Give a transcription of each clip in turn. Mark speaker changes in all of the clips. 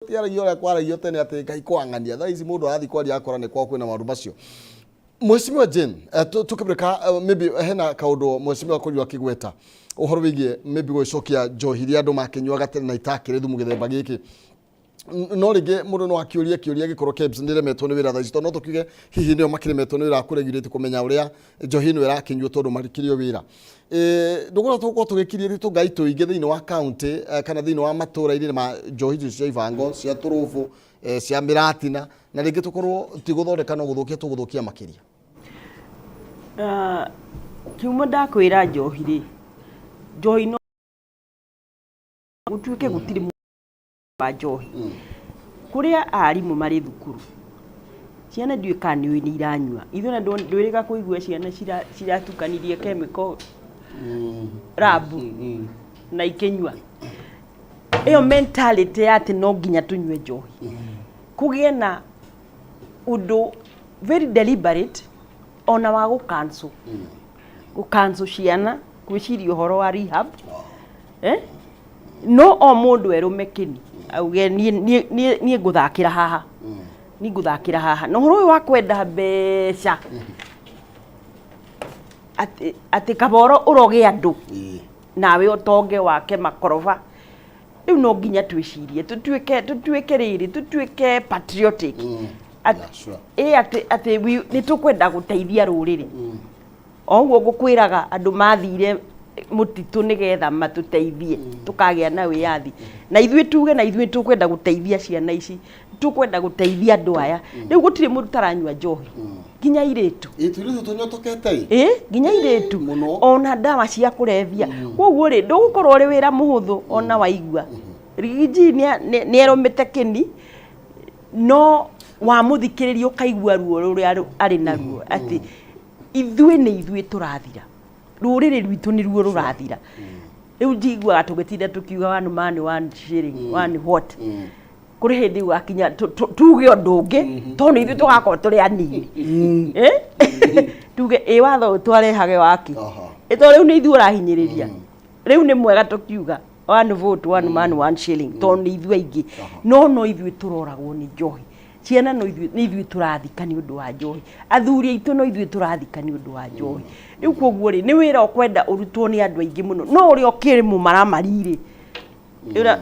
Speaker 1: Tiaragia ũrĩa kwaragio tene atĩ Ngai kwang'ania. Thaa ici mũndũ arathiĩ kwaria akora nĩ kwao kwĩna maũndũ macio. Mheshimiwa Jane, tũkĩmũrĩka, maybe hena kaũndũ mheshimiwa akorirwo akĩgweta ũhoro wĩgiĩ maybe gũgĩcokia njohi iria andũ makĩnyuaga tene na itakĩrĩ thumu gĩthemba gĩkĩ. No rĩngĩ mũndũ no akĩũrie kĩũria gĩkorwo KEBS nĩremetwo nĩ wĩra thaa ici, tondũ no tũkiuge hihi nĩo makĩremetwo nĩ wĩra wa kũregulate kũmenya ũrĩa njohi ĩno ĩrakĩnyuo tondũ marikĩrĩ o wĩra. Ndũgũra tũgũkorwo tũgĩkirie tũngai tũingĩ thĩinĩ wa county, kana thĩinĩ wa matũra-inĩ ma njohi icio cia ibango, cia tũrũbũ, cia mĩratina, na rĩngĩ tũkorwo ti gũthondeka no gũthũkia tũgũthũkia makĩria.
Speaker 2: Ah, kiumo ndakwĩra njohi rĩ, njohi no gũtuĩke gũtirĩ mũndũ wa njohi. Kũrĩa arimũ marĩ thukuru, ciana ndiũĩ kana nĩũĩ nĩ iranyua. Ithuĩ ona ndwĩrĩga kũigua ciana ciratukanirie chemical lab na ikĩnyua. Ĩyo mentality ya atĩ no nginya tũnyue njohi. Kũgĩe na ũndũ very deliberate ona wa gũ cancel. Gũ cancel ciana gwĩciria ũhoro wa rehab. Eh? No o mũndũ erũme kĩni auge niĩ ngũthakĩra haha, niĩ ngũthakĩra haha. Na ũhoro ũyũ wa kwenda mbeca atĩ kaboro ũroge andũ nawe ũtonge wake makoroba, rĩu no nginya twĩcirie tũtuĩke rĩrĩ, tũtuĩke patriotic.
Speaker 1: Yeah, sure.
Speaker 2: Ĩ atĩ nĩ tũkwenda gũteithia rũrĩrĩ. O ũguo ngũkwĩraga andũ mathire mũtitũ nĩgetha matũteithie tũkagĩa na wĩyathi, na ithuĩ tuge na ithuĩ tũkwenda gũteithia ciana ici, tũkwenda gũteithia andũ aya. Rĩu gũtirĩ mũndũ ũtaranyua njohi, nginya airĩtu.
Speaker 1: Ĩ tũirĩtu tũnyotokete ĩ.
Speaker 2: Ĩ nginya airĩtu.
Speaker 1: Mũno.
Speaker 2: Ona ndawa cia kũrebia. Koguo rĩ, ndũgũkorwo ũrĩ wĩra mũhũthũ ona waigua Rigiji nĩ erũmĩte kĩni, no wamũthikĩrĩria ũkaigua ruo rũrĩa arĩ naruo atĩ ithuĩ nĩ ithuĩ tũrathira, rũrĩrĩ rwitũ nĩruo rũrathira. Rĩu njiguaga tũgĩtinda tũkiuga one man one shilling, one what. Kũrĩ hĩndĩ gwakinya tuge ũndũ ũngĩ tondũ nĩ ithuĩ tũgakorwo tũrĩ anini. Eh? Tuge ĩ watho ũyũ twarehage waki. Ĩ tondũ rĩu nĩ ithuĩ ũrahinyĩrĩria. Rĩu nĩ mwega tũkiuga one vote one man one shilling tondũ nĩ ithuĩ aingĩ. No no ithuĩ tũroragwo nĩ njohi. Ciana no ithuĩ, nĩ ithuĩ tũrathika nĩ ũndũ wa njohi. Athuri aitũ no ithuĩ tũrathika nĩ ũndũ wa njohi. Rĩu koguo rĩ, nĩ wĩra ũkwenda ũrutwo nĩ andũ aingĩ mũno. No ũrĩa ũkĩrĩ mũmaramari rĩ,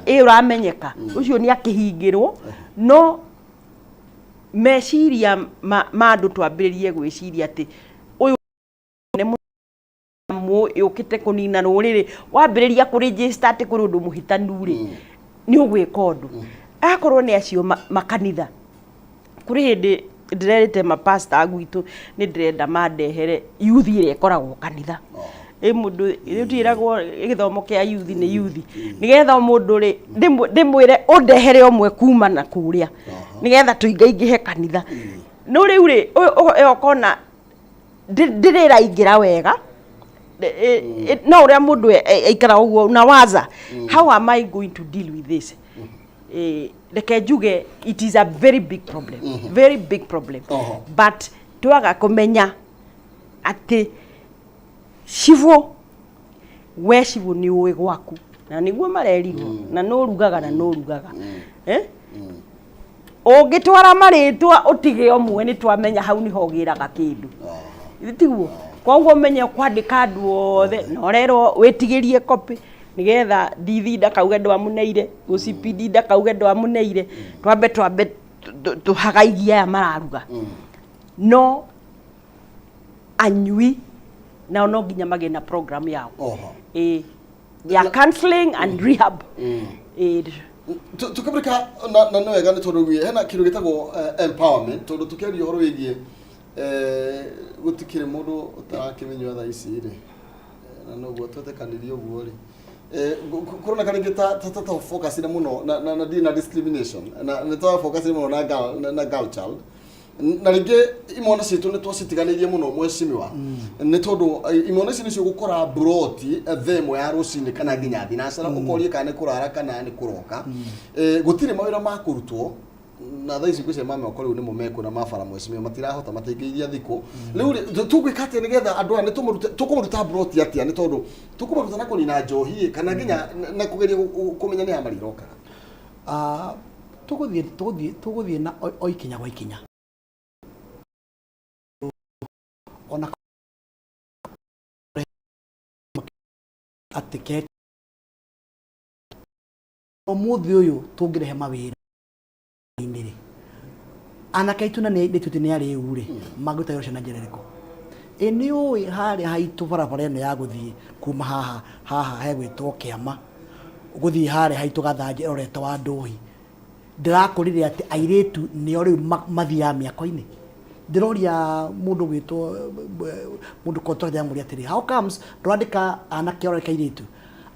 Speaker 2: ĩ ũramenyeka, ũcio nĩ akĩhingĩrwo. No meciria ma andũ twambĩrĩrie gwĩciria atĩ ũyũ nĩ nyamũ yũkĩte kũnina rũrĩrĩ. Wambĩrĩria kũ register atĩ kũrĩ ũndũ mũhĩtanu rĩ, nĩ ũgwĩka ũndũ. Akorwo nĩ acio makanitha, kũrĩ hĩndĩ ndĩrerĩte mapasta a gwitũ nĩ ndĩrenda mandehere youth ĩrĩa ĩkoragwo kanitha. Ĩ mũndũ rĩu twĩragwo gĩthomo kĩa youth nĩ youth. Nĩgetha o mũndũ rĩ, ndĩmwĩre ũndehere ũmwe kuma na kũrĩa, nĩgetha tũingaingĩhe kanitha. No rĩu rĩ, ũyũ ũkona ndĩrĩ ĩraingĩra wega. No ũrĩa mũndũ aikaraga ũguo na waza, how am I going to deal with this? Reke njuge it is a very big problem, very big problem. But twaga kũmenya atĩ cibũ, we cibũ nĩ ũĩ gwaku na nĩguo marerirwo na nũ ũrugaga na nũ ũrugaga. Eh? Ũngĩtwara marĩtwa ũtige ũmwe nĩ twamenya hau nĩho ũgĩraga kĩndũ. Githĩ tiguo? Koguo ũmenye kwandĩka andũ othe na ũrerwo wĩtigĩrie copy nĩgetha ndithi ndakauge ndwamũneire, OCPD ndakauge ndwamũneire, twambe tũhagaigie aya mararuga. No anyui nao no nginya magĩe na program yao. Ĩĩ. Ya counseling and rehab. Ĩĩ.
Speaker 1: Tũkĩmũrĩka na nĩ wega nĩ tondũ hena kĩndũ gĩtagwo empowerment, tondũ tũkĩaria ũhoro wĩgiĩ gũtikĩrĩ mũndũ ũtarakĩmenywa thaa ici rĩ, na noguo twetĩkanirie ũguo rĩ, kũroneka rĩngĩ ta focus mũno na ndirĩ na discrimination na nĩ twa focus mũno na girl, na girl child, na rĩngĩ imwana citũ nĩ twacitiganĩirie mũno mwecimiwa, nĩ tondũ imwana ici nĩcio gũkora mburoti thaa 1 ya rũcinĩ kana nginya thinacara, ũkorie kana nĩ kũrara kana nĩ kũroka. Gũtirĩ mawĩra ma kũrutwo na thaa ici ngwĩciria ma moko rĩu nĩmo mekuo na mabara mwecimiwa matirahota matingĩiria thikũ. Rĩu rĩ, tũgwĩka atĩa nĩgetha andũ aya nĩ tũkũmaruta mburoti atĩa? Nĩ tondũ tũkũmaruta na kũnina njohi kana nginya na kũgeria kũmenya nĩ ha marĩrokaga.
Speaker 3: Tũgũthiĩ na o ikinya gwa ikinya ona atĩ ke ũmũthĩ ũyũ tũngĩrehe mawĩra-inĩ rĩ, anake aitũ na nĩ nĩ nĩ arĩu rĩ, mangĩruta wĩra ũcio na njĩra ĩrĩkũ? Ĩ nĩ ũĩ harĩa haitũ barabara ĩno ya gũthiĩ kuma haha hegwĩtwo Kĩama gũthiĩ harĩa haitũ Gathanjĩ ĩrorete wa Ndũhi, ndĩrakũrire atĩ airĩtu nĩo rĩu mathiaga mĩako-inĩ. Ndĩroria mũndũ gwĩtwo mũndũ contractor, ndĩramũria atĩrĩ, "How comes ndũrandĩka anake, ũrandĩka airĩtu?"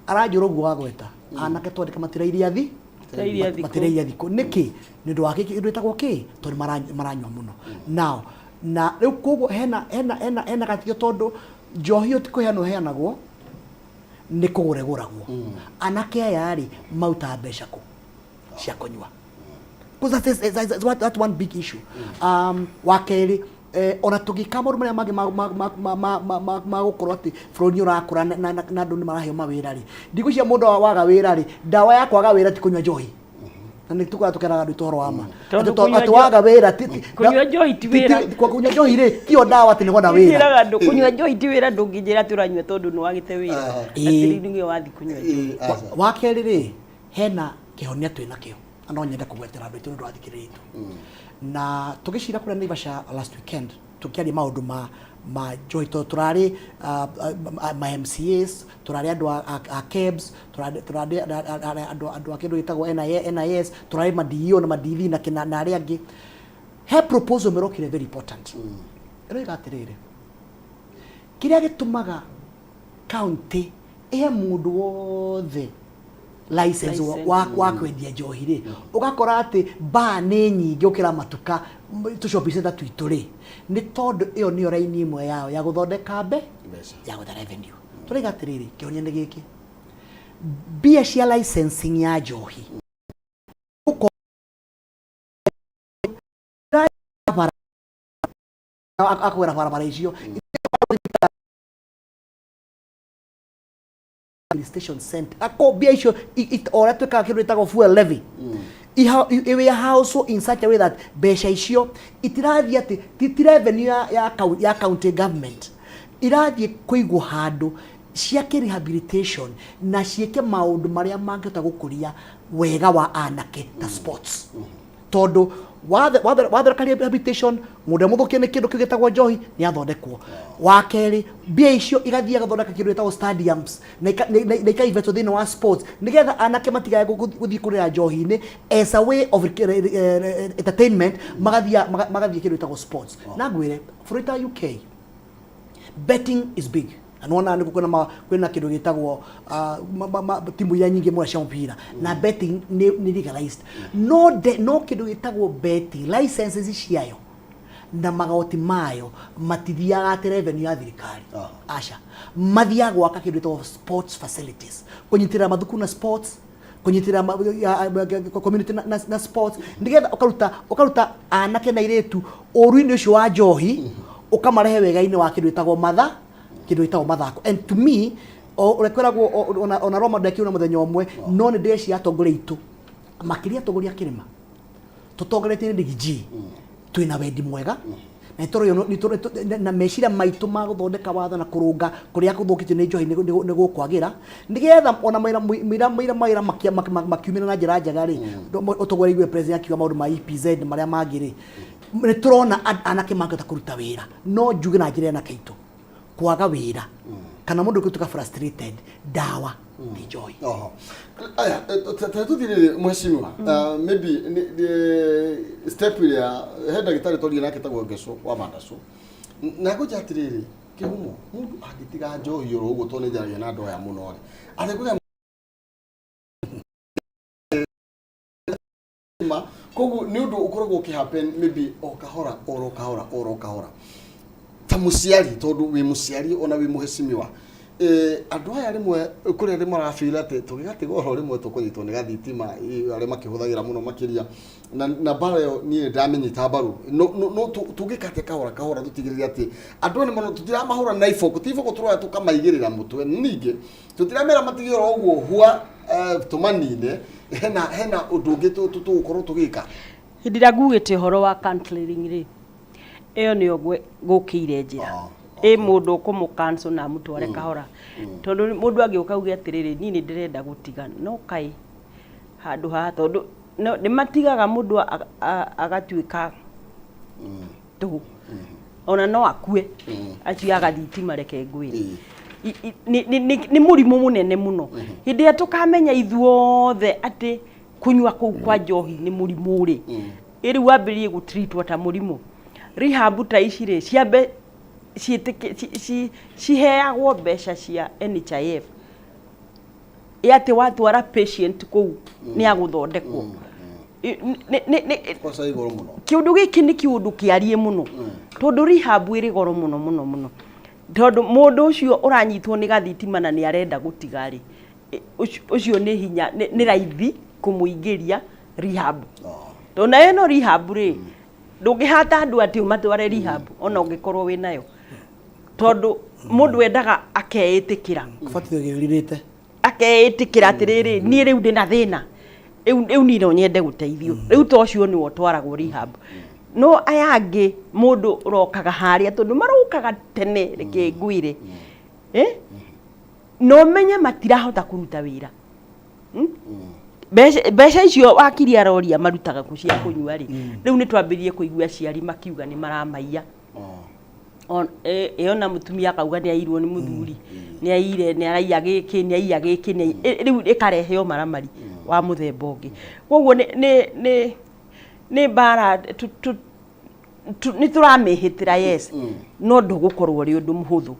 Speaker 3: Aranjũra ũguo wagweta, anake twandĩka matirairia thi
Speaker 2: Matirairia thikũ.
Speaker 3: Matirairia thikũ nĩkĩ? Nĩ ũndũ wa kĩndũ gĩtagwo kĩ tondũ maranyua mũno nao na rĩu koguo hena gatio, tondũ njohi ĩyo ti kũheanwo heanagwo, nĩ kũgũra ĩgũragwo. Anake aya rĩ, marutaga mbeca kũ cia kũnyua? Because that's one big issue. Wa kerĩ, ona tũgĩka maũndũ marĩa mangĩ ma gũkorwo atĩ bũrũri nĩ ũrakũra na andũ nĩ maraheo mawĩra rĩ, ndigwĩciria mũndũ waga wĩra rĩ, ndawa ya kwaga wĩra ti kũnyua njohi, na nĩ tũkoragwo tũkeraga andũ ũhoro wa ma.
Speaker 2: Tondũ
Speaker 3: Atĩ atĩ waga wĩra
Speaker 2: kũnyua njohi ti wĩra.
Speaker 3: Kũnyua njohi rĩ, tiyo ndawa atĩ nĩ wona wĩra.
Speaker 2: Njĩraga andũ kũnyua njohi ti wĩra, ndũngĩnjĩra atĩ ũranyua tondũ nĩ wagĩte wĩra. Atĩ rĩu nĩguo wathiĩ kũnyua njohi.
Speaker 3: Wa kerĩ rĩ, hena kĩhonia twĩ nakĩo na no nyende kũgwetera andũ aitũ nĩ ũndũ wa thikĩrĩria itũ. Na tũgĩcira kũrĩa Naivasha last weekend, tũkĩaria maũndũ ma njohi, tondũ tũrarĩ ma MCAs, tũrarĩ andũ a KEBS, tũrarĩ andũ a kĩndũ gĩtagwo NIA, NIS, tũrarĩ ma DEO na ma DV na kĩna na arĩa angĩ. He proposal mĩrokire very important ĩroiga atĩrĩrĩ, kĩrĩa gĩtũmaga county ĩhe mũndũ wothe license
Speaker 2: License.
Speaker 3: wa kwendia njohi rĩ, ũgakora atĩ bar nĩ nyingĩ gũkĩra matuka tũ shopping center twitũ rĩ, nĩ tondũ ĩyo nĩyo raini ĩmwe yao ya gũthondeka
Speaker 1: Mbeca.
Speaker 3: Ya gwetha revenue. Tũraiga atĩrĩrĩ, kĩhonia nĩ gĩkĩ: mbia cia licensing ya njohi bara akũgera barabara icio station center ako mbia icio o ũrĩa twĩkaga kĩndũ gĩtagwo fuel levy warehouse in such a way that mbeca icio itirathiĩ atĩ ti revenue ya county government, irathiĩ kũigwo handũ ciake rehabilitation na ciĩke maũndũ marĩa mangĩhota gũkũria wega wa anake ta sports, tondũ wathondeka rehabilitation, mũndũ ũrĩa mũthũkie nĩ kĩndũ kĩu gĩtagwo njohi nĩ athondekwo. Wa kerĩ, mbia icio igathiĩ agathondeka kĩndũ gĩtagwo stadiums na ikainvestwo thĩinĩ wa sports, nĩgetha anake matigae gũthiĩ kũrĩra njohi-inĩ as a way of entertainment, magathiĩ kĩndũ gĩtagwo sports. Na ngwĩre bũrũri ta UK betting is big, na nĩwona nĩ kwĩna kĩndũ gĩtagwo timu iria nyingĩ mũno cia mũbira na betting nĩ legalized, no kĩndũ gĩtagwo betting licenses ciayo na magoti mayo matithiaga atĩ revenue ya thirikari. Aca, mathiaga gwaka kĩndũ gĩtagwo sports facilities, kũnyitĩrĩra mathukuru na sports, kũnyitĩrĩra community na sports, nĩgetha ũkaruta anake na airĩtu ũru-inĩ ũcio wa njohi, ũkamarehe wega-inĩ wa kĩndũ gĩtagwo mathako. And to me, o ũrĩa kwĩragwo ona Roma ndekirwo na mũthenya ũmwe, no nĩ ndĩreciria atongoria aitũ, makĩria atongoria a kĩrĩma tũtongoretie nĩ Riggy G, twĩna wendi mwega na nĩtũrorio na meciria maitũ ma gũthondeka watho na kũrũnga kũrĩa gũthũkĩtio nĩ njohi nĩ gũkwagĩra, nĩgetha ona mawĩra makiumĩra na njĩra njega rĩ, ũtongoria igue president akiuga maũndũ ma EPZ na marĩa mangĩ rĩ, nĩ tũrona anake mangĩhota kũruta wĩra. No njuge na njĩra ya anake aitũ kwaga wĩra kana mũndũ gũtuĩka frustrated, ndawa nĩ njohi.
Speaker 1: Oho. Aya, ta tũthirĩrĩ mheshimiwa, maybe step ĩrĩa he ndagĩtarĩ twaria nake tagwo Ngeco wa Mandacũ, na ngũnja atĩrĩrĩ, kĩhumo mũndũ angĩtiga njohi oro ũguo, tondũ nĩ njaragia na andũ aya mũno rĩ, arĩ ma koguo nĩ ũndũ ũkoragwo ũkĩ happen maybe o kahora oro kahora oro kahora. Ta mũciari, tondũ wĩ mũciari ona wĩ mũhecimiwa, andũ aya rĩmwe kũrĩ arĩa marabira atĩ tũgĩgatiga oro rĩmwe tũkũnyitwo nĩ gathitima, arĩa makĩhũthagĩra mũno makĩria na mbara ĩyo niĩ ndamĩnyita mbaru. No tũngĩka atĩa kahora kahora tũtigĩrĩre atĩ andũ aya nĩmano tũtiramahũra na iboko, ti iboko tũroya tũkamaigĩrĩra mũtwe, ningĩ tũtiramera matige oro ũguo hua, tũmanine. Hena hena ũndũ ũngĩ tũgũkorwo tũgĩka?
Speaker 2: Hĩndĩ ĩrĩa ngugĩte ũhoro wa counseling rĩ, ĩyo nĩyo ngũkĩire njĩra. Ĩ mũndũ ũkũmũ cancel na amũtware kahora, tondũ mũndũ angĩũka auge atĩrĩrĩ, niĩ nĩ ndĩrenda gũtiga, no kaĩ handũ haha, tondũ nĩ matigaga mũndũ agatuĩka tũhũ, ona no akue acio agathitima. Reke ngwĩre, nĩ mũrimũ mũnene mũno. Hĩndĩ ĩrĩa tũkamenya ithuothe atĩ kũnyua kũu kwa njohi nĩ mũrimũ rĩ, ĩ rĩu wambĩrĩrie gũtreatwo ta mũrimũ. Rehab ta ici rĩ, ciambe ciheagwo mbeca cia NHIF, ĩ atĩ watwara patient kũu nĩ agũthondekwo.
Speaker 1: Kosa igũrũ mũno.
Speaker 2: Kĩũndũ gĩkĩ nĩ kĩũndũ kĩariĩ mũno, tondũ rehab ĩrĩ goro mũno mũno mũno, tondũ mũndũ ũcio ũranyitwo nĩ gathitima na nĩ arenda gũtiga rĩ, ũcio nĩ hinya, nĩ raithi kũmũingĩria rehab, tondũ nayo ĩno rehab rĩ, ndũngĩhata andũ atĩ ũmatware rehab ona ũngĩkorwo wĩ nayo, tondũ mũndũ endaga akeĩtĩkĩra.
Speaker 3: Kũbatiĩ gĩrirĩte.
Speaker 2: Akeĩtĩkĩra atĩrĩrĩ, niĩ rĩu ndĩna thĩna, rĩu niĩ no nyende gũteithio. Rĩu ta ũcio nĩwe ũtwaragwo rehab. No aya angĩ, mũndũ ũrokaga harĩa, tondũ marokaga tene, reke ngwĩre, eh? Na ũmenye matirahota kũruta wĩra. Mbeca icio wakiri aroria marutaga kũ cia kũnyua rĩ, rĩu nĩ twambĩrĩrie kũigua aciari makiuga nĩ maramaiya. Ĩ ona mũtumia akauga nĩ airwo nĩ mũthuri, nĩ aire, nĩ araiya gĩkĩ, nĩ aiya gĩkĩ, rĩu ĩkarehe ũmaramari wa mũthemba ũngĩ. Koguo nĩ mbara nĩ tũramĩhĩtĩra, yes, no ndũgũkorwo ũrĩ ũndũ mũhũthũ.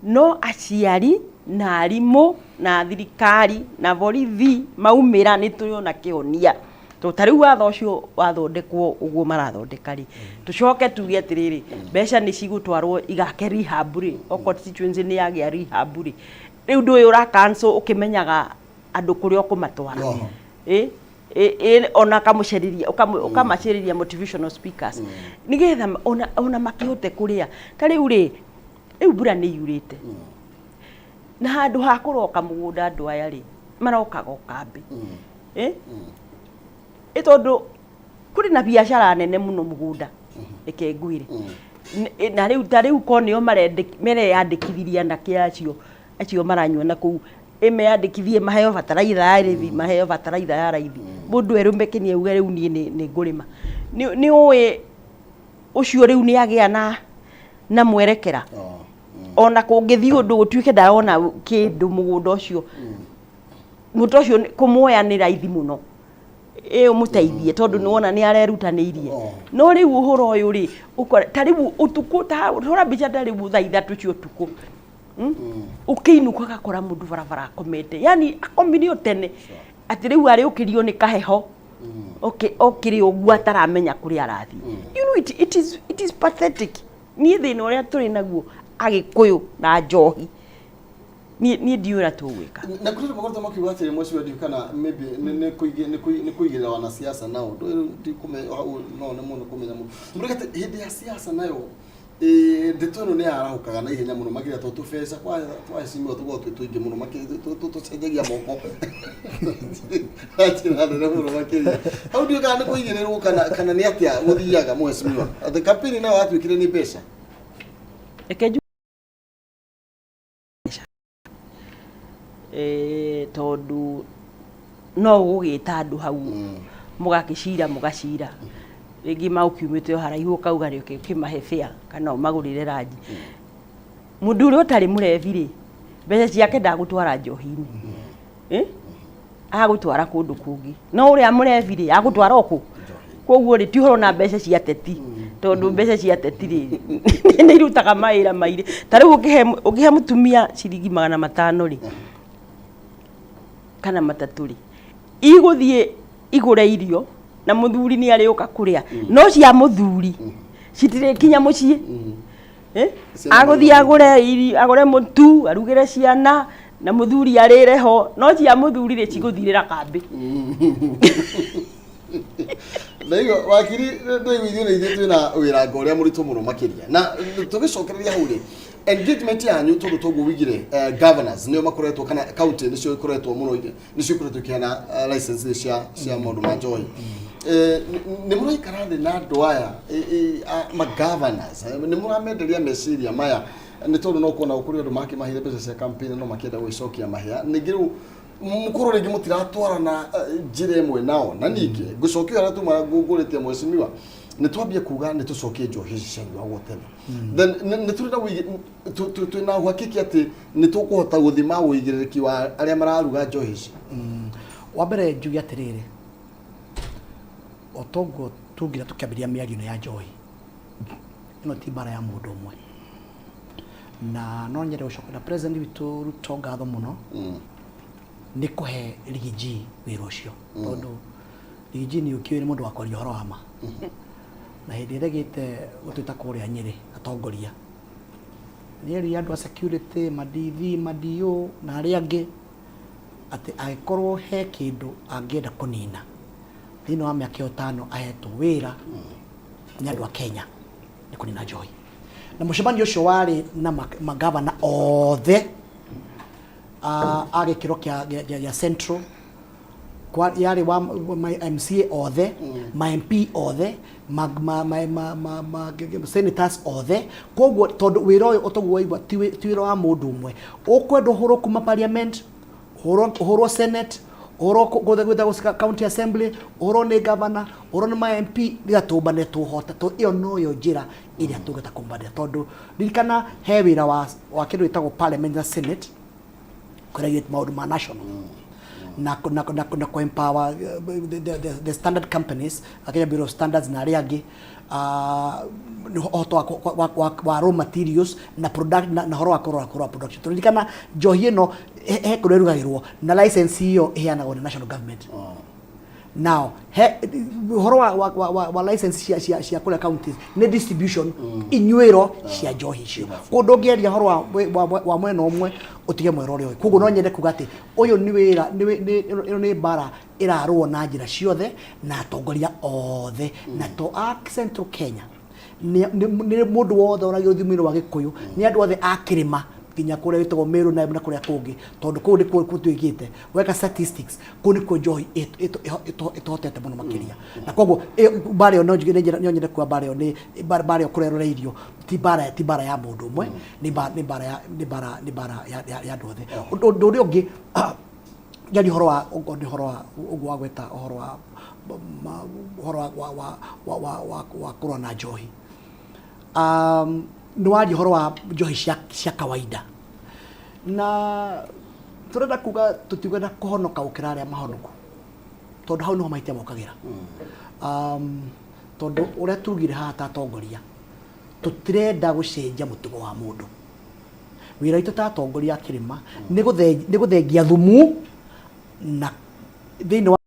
Speaker 2: No aciari na arimũ na thirikari na borithi maumĩra, nĩ tũrona kĩhonia, tondũ ta rĩu watho ũcio wathondekwo ũguo marathondeka rĩ, tũcoke tuge atĩrĩrĩ, mbeca nĩ cigũtwarwo igake rehab rĩ, o constituency nĩ yagĩa rehab rĩ, rĩu ndũĩ ũra cancel ũkĩmenyaga andũ kũrĩa ũkũmatwara. Ĩ ona kamũcariria, ũkamacĩrĩria motivational speakers, nĩgetha ona makĩhote kũrĩa. Ta rĩu rĩ, rĩu mbura nĩ yurĩte, na handũ ha kũroka mũgũnda, andũ aya rĩ marokaga o kambĩ, ĩ tondũ kũrĩ na biacara nene mũno mũgũnda, reke ngwĩre. Na rĩu ta rĩu ko nĩo mereyandĩkithirie anake acio maranyua na kũu, ĩ meyandĩkithie maheo bataraitha ya raithi, maheo bataraitha ya raithi, mũndũ erũme kĩni auge rĩu niĩ nĩ ngũrĩma. Nĩ ũĩ ũcio rĩu nĩ agĩa na mwerekera, ona kũngĩthiĩ ũndũ gũtuĩke ndarona kĩndũ mũgũnda ũcio, mũndũ ũcio kũmuoya nĩ raithi mũno, ĩ ũmũteithie, tondũ nĩ wona nĩ arerutanĩirie. No rĩu ũhoro ũyũ rĩ, ũkora ta rĩu ũtukũ, ta hũra mbica, ta rĩu thaa 3 cia ũtukũ, Ũkĩinũka ũgakora mũndũ barabara akomete, yani akomire o tene, atĩ rĩu arĩũkĩrio nĩ kaheho, okĩrĩ ũguo ataramenya kũrĩa arathiĩ. It is pathetic. Niĩ thĩna ũrĩa tũrĩ naguo Agĩkũyũ na njohi, niĩ ndiũĩ ũrĩa tũgwĩka.
Speaker 1: Na kũrĩ makoretwo makiuga atĩrĩ, mũciĩ ndiũ kana maybe nĩ kũigĩrĩra wanasiasa nao, ndũĩ ndikũmenya hau, no nĩ mũno kũmenya mũno mũrĩ atĩ hĩndĩ ya siasa nayo ndeto ĩno nĩ yarahũkaga na ihenya mũno makĩria, tondũ tũbeca twahecimiwa tũkoragwo twĩ tũingĩ mũno makĩria, tũcenjagia moko na njĩra nene mũno makĩria. Hau ndiũĩ kana nĩ kũigĩrĩrwo kana nĩ atĩa gũthiaga, mheshimiwa, atĩ kampeni nayo yatuĩkire nĩ mbeca.
Speaker 2: Reke njuge tondũ no ũgũgĩta andũ hau, mũgakĩcira, mũgacira, rĩngĩ magũkiumĩte o haraihu, ũkauga rĩ ũkĩmahe fare kana ũmagũrĩre ranji. Mũndũ ũrĩa ũtarĩ mũrebi rĩ, mbeca ciake ndagũtwara njohi-inĩ, eh? Agũtwara kũndũ kũngĩ. No ũrĩa mũrebi rĩ, agũtwara o kũ. Koguo rĩ, ti ũhoro na mbeca cia teti, tondũ mbeca cia teti rĩ, nĩ irutaga mawĩra mairĩ. Ta rĩu ũngĩhe mũtumia ciringi 500 rĩ, kana 300 rĩ, igũthiĩ igũre irio, na mũthuri nĩ arĩũka kũrĩa, no cia mũthuri citirĩkinya mũciĩ. Eh?
Speaker 1: Ciana.
Speaker 2: Agũthiĩ agũre irio, agũre mũtu, arugĩre ciana na mũthuri arĩre ho, no cia mũthuri rĩ, cigũthirĩra kambĩ.
Speaker 1: Ndaigua wakiri, ndaigua ithuĩ na ithuĩ twĩna wĩranga ũrĩa mũritũ mũno makĩria. Na tũgĩcokereria hau rĩ, Engagement yanyu, tondũ toguo wigire, governors nĩo makoretwo kana county nĩcio ikoretwo mũno nĩcio ikoretwo ikĩheana license cia maũndũ ma njohi. Nĩ mũraikara thĩ na andũ aya ma governors, nĩ mũramenderia meciria maya? Nĩ tondũ no kuona kũrĩ andũ makĩmaheire mbeca cia campaign no makĩenda gũgĩcokia mahĩa. Ningĩ rĩu mũkorwo rĩngĩ mũtiratwarana njĩra ĩmwe nao. Na ningĩ ngũcokia ũrĩa tuma ngũrĩtie, mheshimiwa, nĩ twambie kuga nĩ tũcokie njohi ici cianyuagwo tene, then nĩ tũrĩ na twĩna uhakiki atĩ nĩ tũkũhota gũthima ũigĩrĩrĩki wa arĩa mararuga njohi ici?
Speaker 3: Wa mbere njuge atĩrĩrĩ, o toguo tugire tũkĩambĩrĩria mĩario ĩno ya njohi, ĩno ti mbara ya mũndũ ũmwe, na no nyende gũcokeria President witũ Ruto ngatho mũno nĩ kũhe Riggy G wĩra ũcio, tondũ Riggy G nĩ ũkĩũĩ nĩ mũndũ wa kwaria ũhoro wa ma. Na hĩndĩ ĩrĩa ĩgĩte gũtwĩta kũrĩa Nyĩrĩ, atongoria nĩ erire andũ a security, ma DV, ma DO na arĩa angĩ atĩ angĩkorwo he kĩndũ angĩenda kũnina thĩinĩ wa mĩaka ĩyo 5 ahetwo wĩra nĩ andũ a Kenya nĩ kũnina njohi. Na mũcemanio ũcio warĩ na magavana othe a gĩkĩro kĩa Central, yarĩ wa ma MCA othe, ma MP othe, ma senators othe. Koguo tondũ wĩra ũyũ ũtoguo waigua ti wĩra wa mũndũ ũmwe, ũkwenda ũhũrwo kuma parliament, ũhũrwo senate, ũhũrwo gũthe gwĩtagwo county assembly, ũhũrwo nĩ governor, ũhũrwo nĩ ma MP, nĩgetha tũmbane tũhote. Ĩyo noyo njĩra ĩrĩa tũngĩhota kũmbanĩra, tondũ ririkana he wĩra wa kĩndũ gĩtagwo parliament na senate kũregulate maũndũ ma national na kũ empower the standard companies, Kenya Bureau of Standards na arĩa angĩ, ũhoro wa raw materials na product na ũhoro wa kũrora production. Tũririkana njohi ĩno he kũrĩa ĩrugagĩrwo na license ĩyo ĩheanagwo nĩ national government. Now he ũhoro wa license cia kũrĩa counties nĩ distribution, inyuĩro cia njohi icio. Kũndũ ũngĩaria ũhoro wa mwena ũmwe ũtige mwena ũrĩa ũngĩ. Koguo no nyende kuga atĩ ũyũ nĩ wĩra ĩno nĩ mbara ĩrarũo na njĩra ciothe na atongoria othe, na to a Central Kenya, nĩ mũndũ wothe ũragia rũthiomi rwa Gĩkũyũ, nĩ andũ othe a kĩrĩma nginya kũrĩa gwĩtagwo Meru na kũrĩa kũngĩ, tondũ kũu nĩkuo gũtuĩkĩte weka statistics, kũu nĩkuo njohi ĩtũhotete mũno makĩria. Na koguo mbara ĩyo no njuge no nyende kuga mbara ĩyo nĩ mbara ĩyo kũreroreirio ti mbara ya mũndũ ũmwe, nĩ mbara ya andũ othe. Ũndũ ũrĩa ũngĩ njaria ũhoro wa ũguo nĩ ũhoro wa ũguo wa gweta ũhoro wa ũhoro wa kũrũa na njohi, nĩ waria ũhoro wa njohi cia kawaida, na tũrenda kuga tũtigwenda kũhonoka gũkĩra arĩa mahonoku, tondũ hau nĩho mahĩtia mokagĩra, tondũ ũrĩa tugire haha ta atongoria tũtirenda gũcenjia mũtugo wa mũndũ. Wĩra witũ ta atongoria a kĩrĩma nĩ gũthengia thumu na thĩinĩ wa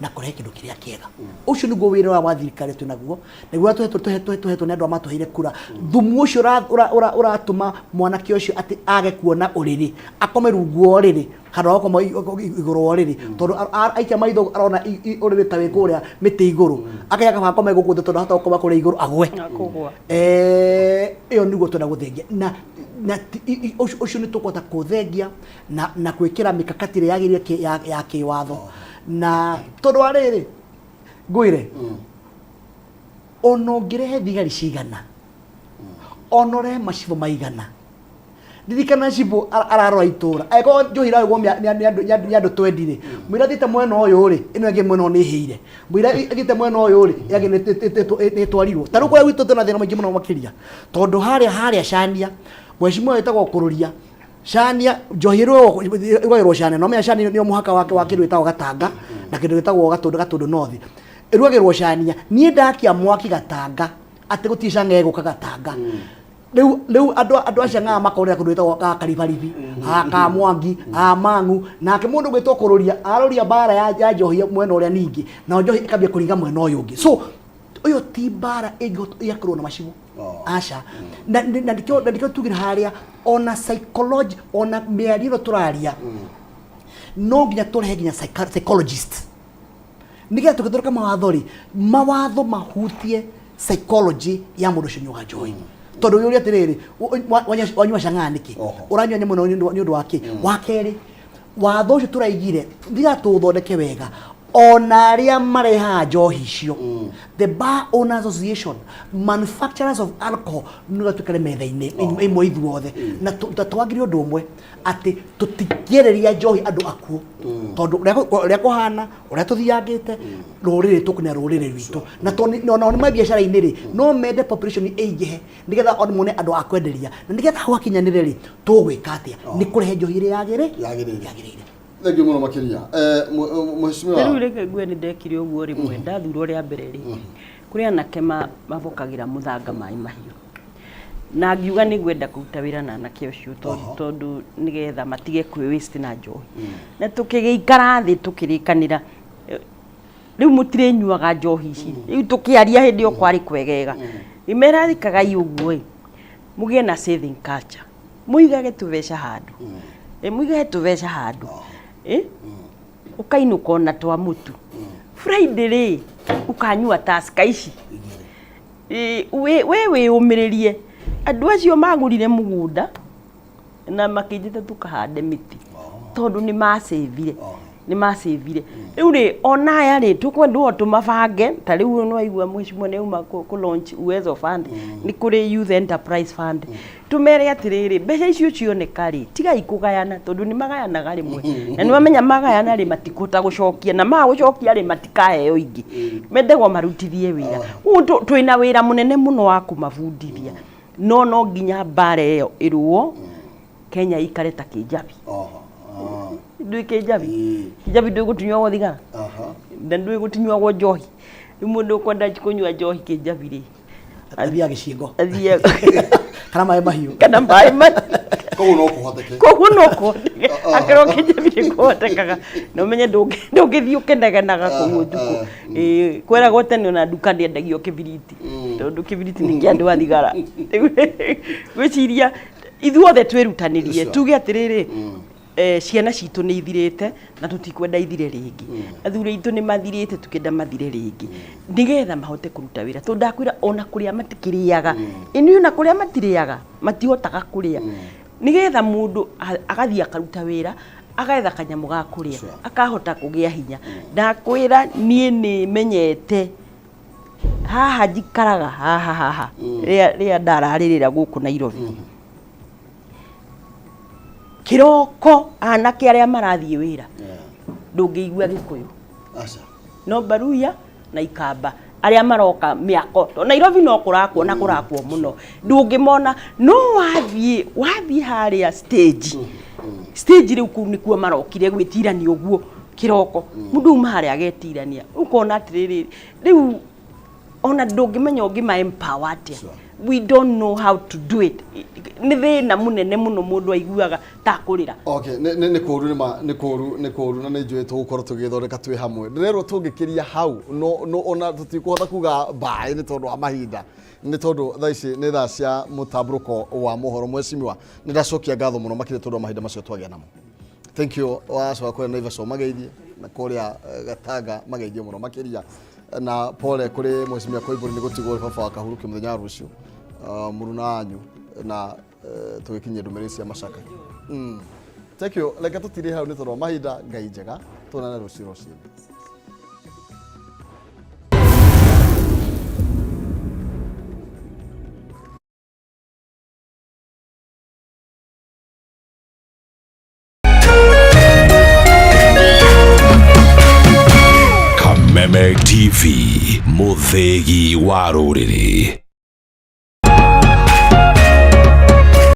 Speaker 3: na kũrehe kĩndũ kĩrĩa kĩega. Ũcio nĩguo wĩra ũrĩa wa thirikari twĩ naguo, nĩguo tũhetwo nĩ andũ arĩa matũheire kura. Thumu ũcio ũratũma mwanake ũcio atĩ age kuona ũrĩrĩ, akome rungu wa ũrĩrĩ handũ ha gũkoma igũrũ wa ũrĩrĩ, tondũ aikia maitho arona ũrĩrĩ ta wĩ kũrĩa mĩtĩ igũrũ, akaiga kaba akome gũkũ thĩ, tondũ ahota gũkoma kũrĩa igũrũ agwe.
Speaker 2: Kũgwa.
Speaker 3: Ĩyo nĩguo twenda gũthengia na ũcio nĩ tũkũhota kũthengia na gwĩkĩra mikakati ĩrĩa yagĩrĩire ya kĩwatho. Na tondũ wa rĩrĩ, ngwĩre ona ũngĩrehe thigari cigana, ona ũrehe macibũ maigana, ririkana cibũ ararora itũra, angĩkorwo njohi ĩrarugwo nĩ andũ 20 rĩ, mũira thiĩte mwena ũyũ rĩ, ĩno ĩngĩ mwena ũyũ nĩ ĩhĩire, mũira ĩthiĩte mwena ũyũ rĩ, ĩngĩ nĩ ĩtwarirwo. Ta rĩu kũrĩa gwitũ twĩna thĩna mũingĩ mũno makĩria, tondũ harĩa Cania, mheshimiwa wĩtagwo Kũrũria Cania, njohi ĩrugagĩrwo Cania, no menya Cania nĩo mũhaka wake wa kĩndũ gĩtagwo Gatanga na kĩndũ gĩtagwo Gatũndũ North, ĩrugagĩrwo Cania. Niĩ ndakia mwaki Gatanga atĩ gũtirĩ canga ĩgũka Gatanga. Rĩu andũ a Cang'aa makorera kũndũ gwĩtagwo ga Karibaribi, a ka Mwangi, a Mang'u, nake mũndũ gwĩtwo Kũrũria arũria mbara ya njohi mwena ũrĩa, ningĩ nao njohi ĩkambia kũringa mwena ũyũ ũngĩ. So ũyũ ti mbara ĩngĩhota na macibũ. Aca, na nĩkĩo tugire harĩa ona psychology, ona mĩario ĩno tũraria, no nginya tũrehe nginya psychologist, nĩgetha tũgĩthondeka mawatho rĩ, mawatho mahutie psychology ya mũndũ ũcio nyuaga njohi. Tondũ wĩyũrie atĩrĩrĩ, wanyua cang'aa nĩkĩ? Ũranyua nyamũ ĩno nĩ ũndũ wa kĩ? Wa kerĩ, watho ũcio tũraigire ndiga tũũthondeke wega, ona arĩa marehaga njohi icio, the Bar Owners Association, manufacturers of alcohol, nĩ tũikare metha-inĩ ĩmwe ithuothe na twagĩre ũndũ ũmwe atĩ tũtingĩereria njohi andũ akuũ, tondũ ũrĩa kũhana, ũrĩa tũthiangĩte rũrĩrĩ, tũkũnea rũrĩrĩ rwitũ na tondũ onao nĩ mabiacara-inĩ rĩ, no mende population ĩingĩhe nĩgetha on mone andũ a kwenderia, na nĩgetha hau hakinyanĩre rĩ, tũgwĩka atĩa? Nĩ kũrehe njohi ĩrĩa
Speaker 1: yagĩrĩire.
Speaker 3: Yagĩrĩire.
Speaker 1: Thengiũ mũno makĩria. Mheshimiwa.
Speaker 2: Rĩu reke ngue, nĩ ndekire ũguo rĩmwe ndathurwo rĩa mbere rĩ, kũrĩ anake mabokagĩra mũthanga maĩ mahiũ, na ngiuga nĩ ngwenda kũruta wĩra na anake ũcio tondũ nĩgetha matige kwĩ waste na njohi, na tũkĩgĩikara thĩ tũkĩrĩkanĩra, rĩu mũtirĩnyuaga njohi ici. Rĩu tũkĩaria hĩndĩ ĩyo kwarĩ kwegega, ngĩmera ĩkagai ũguo ĩ, mũgĩe na saving culture, mũigage tũbeca handũ, mũigage tũbeca handũ, ũkainũka ona twa mũtu Friday rĩ, ũkanyua Tusker ici. We wĩyũmĩrĩrie. Andũ acio magũrire mũgũnda na makĩnjĩta tũkahande mĩtĩ tondũ nĩ macĩvire, nĩ macĩvire. Rĩu rĩ, ona aya rĩ, tũkwendwo tũmabange. Ta rĩu nĩ waigua mheshimiwa nĩ auma kũ launch Uwezo Fund, nĩ kũrĩ Youth Enterprise Fund. Tũmere atĩrĩrĩ, mbeca icio cioneka rĩ, tigai kũgayana, tondũ nĩ magayanaga rĩmwe na nĩ mamenya magayana rĩ, matikũhota gũcokia, na maga gũcokia rĩ, matikaheo ingĩ, mendagwo marutithie wĩra. Ũguo twĩna wĩra mũnene mũno wa kũmabundithia, no nginya mbara ĩyo ĩrũo, Kenya ikare ta kĩnjabi. Ndũĩ kĩnjabi? Kĩnjabi ndũĩ gũtunyagwo thigara na ndũĩ gũtunyagwo njohi. Rĩu mũndũ ũkwenda kũnyua njohi kĩnjabi rĩ,
Speaker 3: athiaga gĩcigo
Speaker 2: athiaga
Speaker 3: kana maĩ mahiũ.
Speaker 2: Kana maĩ mahiũ.
Speaker 1: Koguo no kũhoteke.
Speaker 2: Koguo no kũhoteke, akorwo kĩnjabi nĩ kũhotekaga, na ũmenye ndũngĩthiĩ ũkĩnegenaga kũu ũtukũ. Ĩĩ, kweragwo tene ona nduka ndĩendagio kĩbiriti, tondũ kĩbiriti nĩ kĩa andũ a thigara. Rĩu ngwĩciria ithuothe twĩrutanĩrie, tuge atĩrĩrĩ, ciana citũ nĩ ithirĩte na tũtikwenda ithire rĩngĩ, athuri aitũ nĩ mathirĩte, tukĩenda mathire rĩngĩ, nĩgetha mahote kũruta wĩra, tondũ ndakwĩra ona kũrĩa matikĩrĩaga, ĩni ona kũrĩa matirĩaga, matihotaga kũrĩa, nĩgetha mũndũ agathiĩ akaruta wĩra, agetha kanyamũ ga kũrĩa, akahota kũgĩa hinya. Ndakwĩra niĩ nĩ menyete haha njikaraga haha haha rĩrĩa ndararĩrĩra gũkũ Nairobi kĩroko, anake arĩa marathiĩ wĩra, ndũngĩigua Gĩkũyũ.
Speaker 1: Aca.
Speaker 2: No Baruya na Ikamba arĩa maroka mĩako, tondũ Nairobi no kũrakwo na kũrakwo mũno, ndũngĩmona. No wathiĩ harĩa stage rĩu, kũu nĩkuo marokire gwĩtirania ũguo kĩroko. Mũndũ uma harĩa agetirania, ũkona atĩrĩrĩ, rĩu ona ndũngĩmenya ũngĩma empower atĩa. We don't know how to do it. Nĩ thĩna mũnene mũno, mũndũ aiguaga ta kũrĩra.
Speaker 1: Okay, nĩ kũru, nĩ ma nĩ kũru, nĩ kũru, na nĩ njũĩ tũgũkorwo tũgĩthondeka twĩ hamwe. Ndĩrerwo tũngĩkĩria hau no ona tũtikũhota kuga mbaĩ nĩ tondũ wa mahinda, nĩ tondũ thaa ici nĩ thaa cia mũtambũrũko wa mohoro. Mheshimiwa, nĩ ndacokia ngatho mũno makĩria tondũ wa mahinda macio twagĩa namo. Thank you. Wacoka kũrĩa Naivasha ũmageithie, na kũrĩa Gatanga mageithio mũno makĩria, na pole kũrĩ Mheshimiwa Koimbũri nĩ gũtigwo baba wa Kahurũkio mũthenya wa rũciũ. Mũruna wanyu na tũgĩkinyia ndũmĩrĩri cia macaka. Thank you. Reke tũtirĩ hau nĩ tondũ wa mahinda. Ngai njega, tuonane rũciũ rũcinĩ.
Speaker 4: Kameme TV, mũthĩgi wa rũrĩrĩ.